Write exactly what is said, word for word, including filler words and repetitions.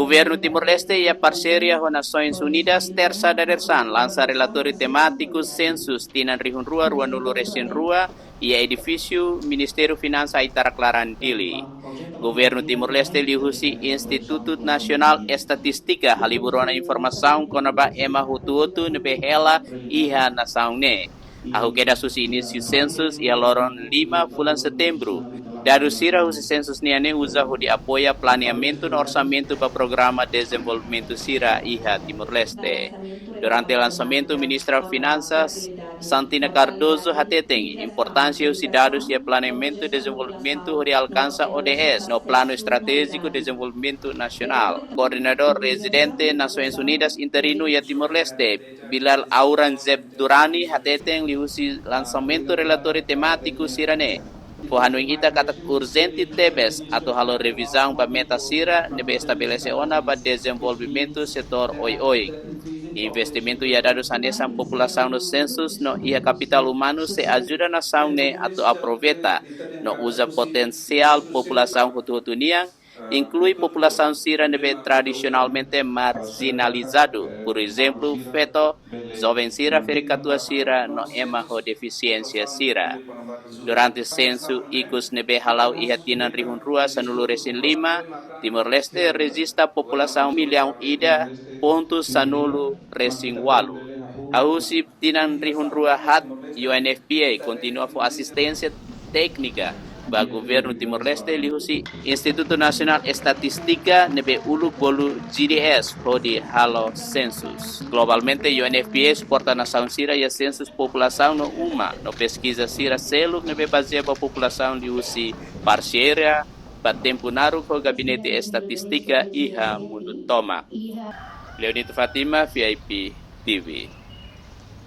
Governu Timor-Leste iha parseria ho Nasoins Unidas, tersa dadeer-saan, lansa relatóriu temátiku sensus tinan rihun rua ruanulu resin rua iha edifísiu Ministériu Finansa Aitarak Laran, Dili. Governu Timor-Leste liuhusi Institutu Nasionál Estatístika halibur ona informasaun kona-ba ema hotu-hotu ne'ebé hela iha nasaun ne'e, hahú kedas husi inísiu sensus iha loron lima fulan Setembru. Dadus sira husi sensus nian ne'e uza hodi apoia planeamentu no orsamentu ba programa dezenvolvimentu sira iha Timor-Leste. Durante lansamentu, Ministra Finansas Santina Cardoso hateten importánsia husi dadus iha planeamentu dezenvolvimentu hodi alkansa O D S no Planu Estratéjiku Dezenvolvimentu Nasionál. Koordenadór rezidente Nasoins Unidas interinu iha Timor-Leste, Bilal Aurangzeb Durrani, hateten liuhusi lansamentu relatóriu temátiku sira-ne'e, fó hanoin ita katak urjente tebes atu halo revizaun ba meta sira ne'ebé estabelese ona ba dezenvolvimentu setór oioin. Investimentu iha dadus hanesan populasaun no sensus no iha kapitál umanu sei ajuda nasaun ne'e atu aproveita no uza potensiál populasaun hotu-hotu nian, inklui populasaun sira ne'ebé tradisionalmente marjinalizadu, porezemplu, feto, joven sira, ferik-katuas sira, no ema ho defisiénsia sira. Durante sensu ikus ne'ebé hala'o iha tinan rihun rua sanulu resin lima, Timor-Leste rejista populasaun millaun ida pontu sanulu resin ualu. Hahú husi tinan rihun rua haat, U N F P A kontinua fó asisténsia téknika ba Governu Timor-Leste liuhusi Institutu Nasionál Estatístika ne'ebé uluk bolu G D S hodi halo sensus. Globalmente, U N F P A suporta nasaun sira iha sensus populasaun no uma no peskiza sira seluk ne'ebé bazeia ba populasaun liuhusi parseria ba tempu naruk ho Gabinete Estatístika iha mundu tomak. Leonito Fatima, V I P T V.